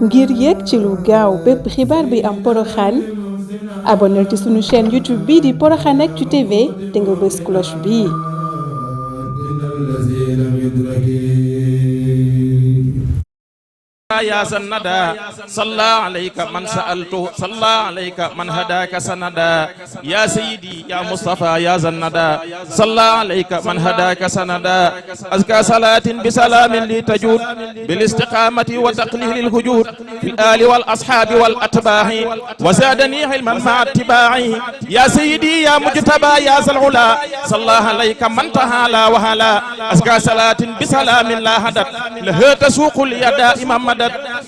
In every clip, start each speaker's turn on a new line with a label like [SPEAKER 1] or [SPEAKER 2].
[SPEAKER 1] ngir yéeg ci lu gaaw bépp xibaar bi am Porokhane abonneel ci sunu chaîne YouTube bii di Porokhane Actu TV te nga bës cloche bii.
[SPEAKER 2] يا سندا صلى عليك من سألته صلى عليك من هداك سندا يا سيدي يا مصطفى يا زندا صلى عليك من هداك سندا أزكى صلاة بسلام لتجود بالاستقامة وتقليل الهجود في الآل والأصحاب والأتباع وزادني علما مع اتباعي يا سيدي يا مجتبى يا ذا العلا صلى عليك من تهالى وهلا أزكى صلاة بسلام لا هدت لها تسوق اليد إمام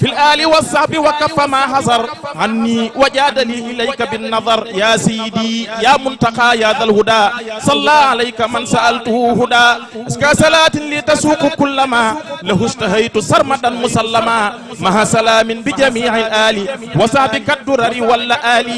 [SPEAKER 2] في الآل والصحب وكف ما حصر عني وجادني إليك بالنظر يا سيدي يا منتقى يا ذا الهدى صلى عليك من سألته هدى اسكى صلاة لتسوق كل ما له اشتهيت سرمدا مسلما مع سلام بجميع الآل وصحبك الدرر والآل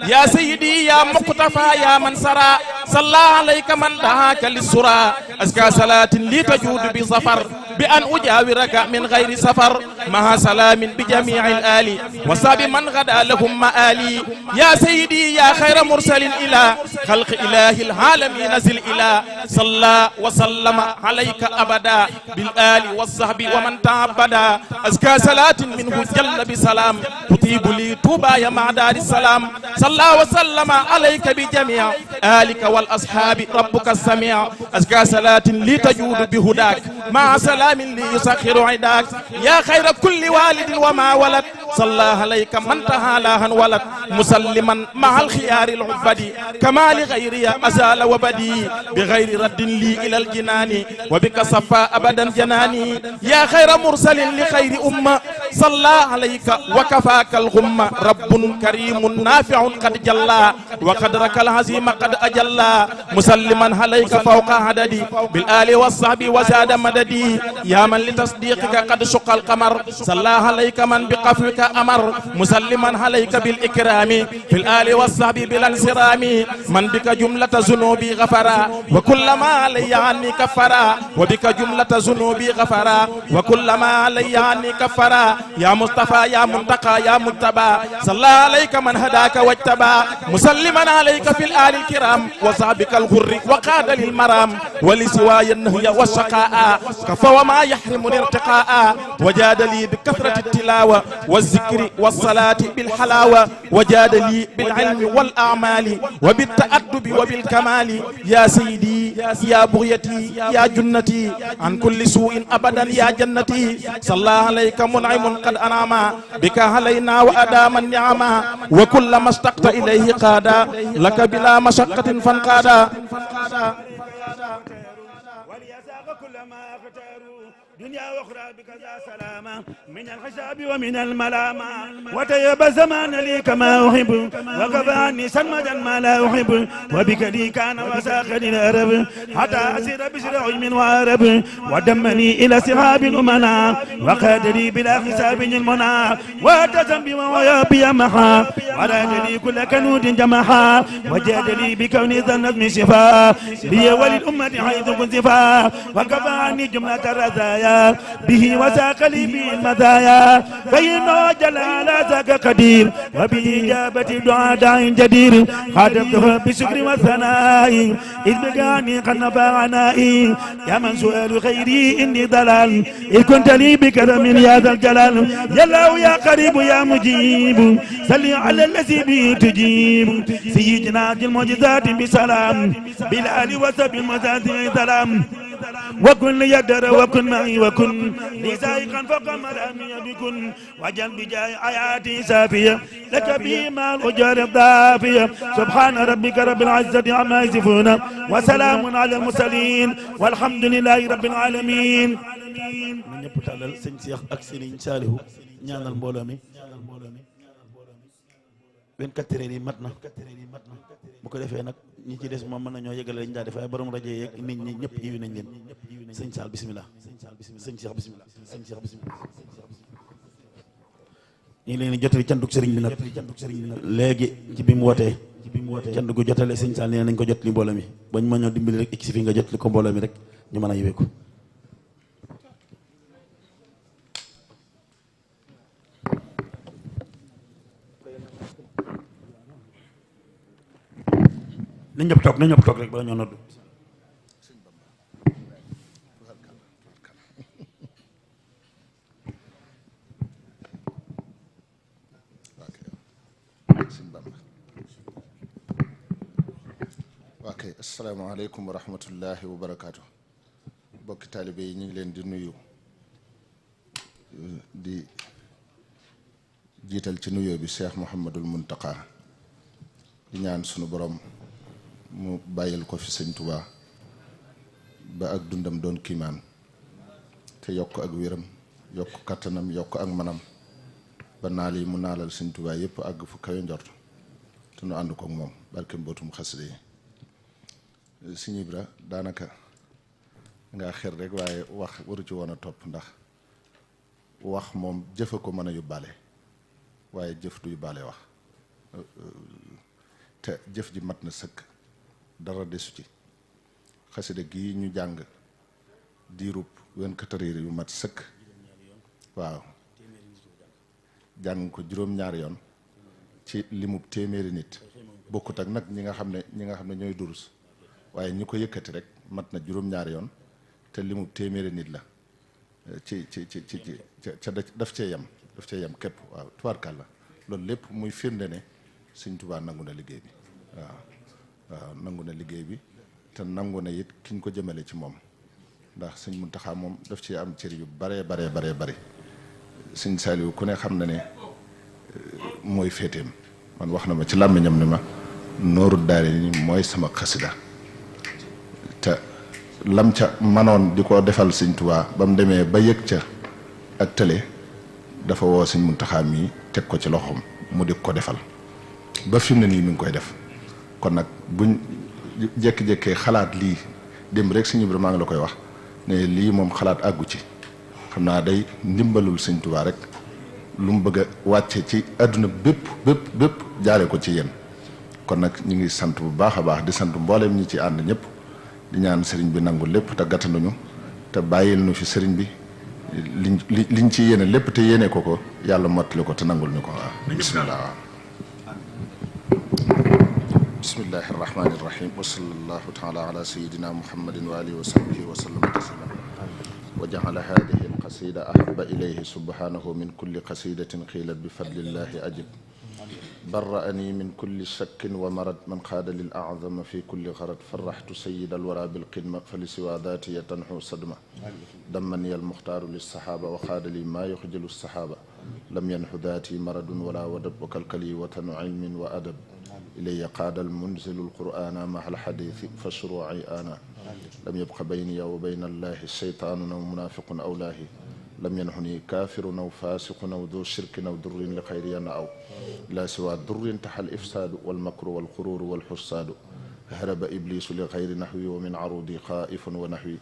[SPEAKER 2] يا سيدي يا مقتفى يا من سرى صلى عليك من دعاك للسرى اسكى صلاة لتجود بظفر بأن أجاورك من غير سفر مع سلام بجميع الآل وصاب من غدا لهم مآلي يا سيدي يا خير مرسل إلى خلق إله العالمين نزل إلى صلى وسلم عليك أبدا بالآل والصحب ومن تعبدا أزكى صلاة منه جل بسلام تطيب لي طوبى يا مع دار السلام صلى وسلم عليك بجميع آلك والأصحاب ربك السميع أزكى صلاة لتجود بهداك مع سلام ليسخر عداك يا خير كل والد وما ولد صلى عليك من تهالاها ولد مسلما مع الخيار العبدي كما لغيري أزال وبدي بغير رد لي إلى الجنان وبك صفى أبدا جناني يا خير مرسل لخير أمة صلى عليك وكفاك الغمة رب كريم نافع قد جلى وقدرك العظيم قد أجلى مسلما عليك فوق عددي بالآل والصحب وزاد مددي يا من لتصديقك قد شق القمر صلى عليك من بقفوك أمر مسلما عليك بالإكرام في الآل والصحب بلا انصرام من بك جملة ذنوبي غفرا وكل ما علي عني كفرا وبك جملة ذنوبي غفرا وكل ما علي عني كفرا يا مصطفى يا منتقى يا مجتبى صلى عليك من هداك واجتبى مسلما عليك في الآل الكرام وصحبك الغر وقاد للمرام ولسواي النهي والشقاء كفى وما يحرمني ارتقاء وجاد لي بكثرة التلاوة والذكر والصلاة بالحلاوة وجاد لي بالعلم والأعمال وبالتأدب وبالكمال يا سيدي يا بغيتي يا جنتي عن كل سوء أبدا يا جنتي صلى عليك منعم قد أنعم بك علينا وأدام النعم وكل ما اشتقت إليه قادا لك بلا مشقة فانقادا دنيا واخرى بكذا سلامة من الحساب ومن الملامة وتيب الزمان لي كما أحب وكفاني سرمدا ما لا أحب وبك لي كان وساخر الأرب حتى أسير بسر علم وعرب ودمني إلى سحاب الأمنا وقاد لي بلا حساب المنى واتزم بما ويابي محا وراد لي كل كنود جمحا وجاد لي بكون ذا النظم شفاء لي وللأمة حيث كنت شفاء وكفاني جملة الرزايا به وساق لي به المزايا فإنه جلال ذاك قدير وبإجابة دعاء داع جدير خاتمته بالشكر والثناء إذ بقاني قد نفى عنائي يا من سؤال خيري إني ضلال إذ كنت لي بكرم يا ذا الجلال يا الله يا قريب يا مجيب صل على الذي به تجيب سيدنا المعجزات بسلام بالآل وسب المزازع سلام وكن يدر وكن معي وكن لي سائقا فوق مرامي بكن وجل بجاي حياتي سافية لك به مع الأجر الضافية سبحان ربك رب العزة عما يصفون وسلام على المرسلين والحمد لله رب العالمين.
[SPEAKER 3] ñu ñëpp tàllal sëñ Cheikh ak Serigne Saliou ñaanal mbooloo mi 24 heures yi mat na bu ko defee nag ñi ci des moom mën nañoo yëgale lañ daa def waaye borom rajo yeeg nit ñi ñëpp yiwi nañ leen sëñ Sall bismillah sëñ Cheikh bismillah sëñ Cheikh bismillah ñu ngi leen di jotali cantuk sëriñ bi nag léegi ci bi mu wootee cant gu jotale sëñ Sall nee nañ ko jotali mbooloo mi bañ ma ñoo dimbali rek egsi fi nga jotali ko mbooloo mi rek ñu mën a yëwee ko na ñëpp toog rek bala ñoo noddu.
[SPEAKER 4] ok asalaamaaleykum wa rahmatullahi wa barakaatu. bokki taalibe yi ñu ngi leen di nuyu di jiital ci nuyoo bi Cheikh Mouhamadul Muntaqa di ñaan sunu borom mu bàyyil ko fi sëñ Tuubaa ba ak dundam doon kiimaan te yokk ak wéram yokk kattanam yokk ak manam ba naal yi mu naalal sëñ Tuubaa yépp àgg fu kawe njort te nu ànd kook moom barke mbootum xasida yi. Sëñ Ibra daanaka ngaa xër rek waaye wax waru ci woon a topp ndax wax moom jëfa ko mën a yóbbaale waaye jëf du yóbbaale wax te jëf ji mat na sëkk dara desu ci xasida gi ñu jàng diirub 24 heures yu mat sëkk waaw jàng ko juróom-ñaari yoon ci limub téeméeri nit bokkut ak nag ñi nga xam ne ñooy durus waaye ñi ko yëkkati rek mat na juróom-ñaari yoon te limu téeméeri nit la ci daf cee yem képp waaw tubaarkàlla loolu lépp muy firnde ne Sëñ Tuubaa nangu na liggéey bi waaw nangu na liggéey bi te nangu na it kiñ ko jëmale ci moom ndax Sëñ Muntaxaa moom daf ci am cër yu bare Sëñ Saaliw ku ne xam na ne mooy féeteem man wax na ma ci làmmiñam ne ma nooru daare ni mooy sama xasida te lam ca manoon di ko defal Sëñ Tuubaa ba mu demee ba yëg ca ak tële dafa woo Sëñ Muntaxaa mi teg ko ci loxoom mu di ko defal ba fi mu ne nii mi ngi koy def kon nag buñ jékki-jékkee xalaat lii démb rek Sëñ Ibra maa ngi la koy wax ne lii moom xalaat àggu ci xam naa day ndimbalul Sëñ Tuubaa rek lu mu bëgg a wàcce ci àdduna bépp jaare ko ci yéen kon nag ñu ngi sant bu baax a baax di sant mbooleem ñi ci ànd ñëpp di ñaan sëriñ bi nangu lépp te gàttanuñu te bàyyil nu fi sëriñ bi liñ ci yéene lépp te yéene ko yàlla mottali ko te nangul ñu ko waaw bismillahi arrahmani irrahim wa sallallahu taala ala sayidina muhammadin wa alihi wa sahbihi wa sallama tasliman wa jaala hadihi alqasida ahaba ilayhi subhanahu min kulli qasidatin qiilat bi fadlillahi ajib برأني من كل شك ومرض من قاد للأعظم في كل غرض فرحت سيد الورى بالقدمة فلسوى ذاتي تنحو صدمة دمني المختار للصحابة وقاد لي ما يخجل الصحابة لم ينح ذاتي مرض ولا ودب وكلكلي وطن علم وأدب إلي قاد المنزل القرآن مع الحديث فشروعي أنا لم يبق بيني وبين الله الشيطان أو منافق أو لاهي لم ينحني كافر أو فاسق أو ذو شرك أو ضر لخيري أو لا سوى ضر تحى الإفساد والمكر والغرور والحساد هرب إبليس لغير نحوي ومن عروضي خائف ونحوي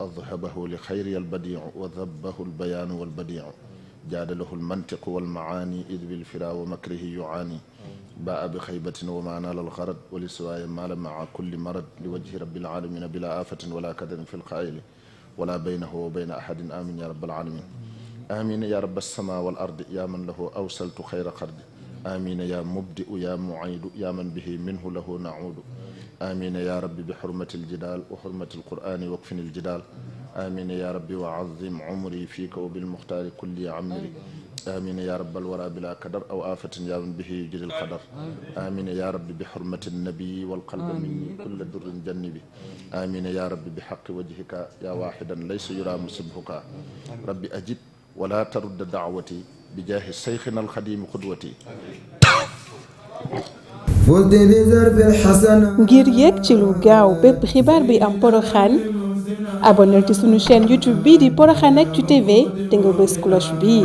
[SPEAKER 4] أذهبه لخيري البديع وذبه البيان والبديع جاد له المنطق والمعاني إذ بالفرا ومكره يعاني باء بخيبة وما نال الغرض ولسواي مال مع كل مرض لوجه رب العالمين بلا آفة ولا كدر في القائل ولا بينه وبين أحد آمين يا رب العالمين آمين يا رب السماء والأرض يا من له أوصلت خير قرد آمين يا مبدئ يا معيد يا من به منه له نعود آمين يا رب بحرمة الجدال وحرمة القرآن وكفن الجدال آمين يا رب وعظم عمري فيك وبالمختار كل عمري آمين يا رب الورى بلا كدر أو آفة يا من به يجري القدر آمين يا رب بحرمة النبي والقلب مني كل در جنبي آمين يا رب بحق وجهك يا واحدا ليس يرى مسبحك ربي أجب ولا ترد دعوتي بجاه شيخنا الخديم قدوتي
[SPEAKER 1] ngir yéeg ci lu gaaw bépp xibaar bi am Porokhane abonneel ci sunu chaîne YouTube bii di Porokhane Actu TV te nga bës cloche bii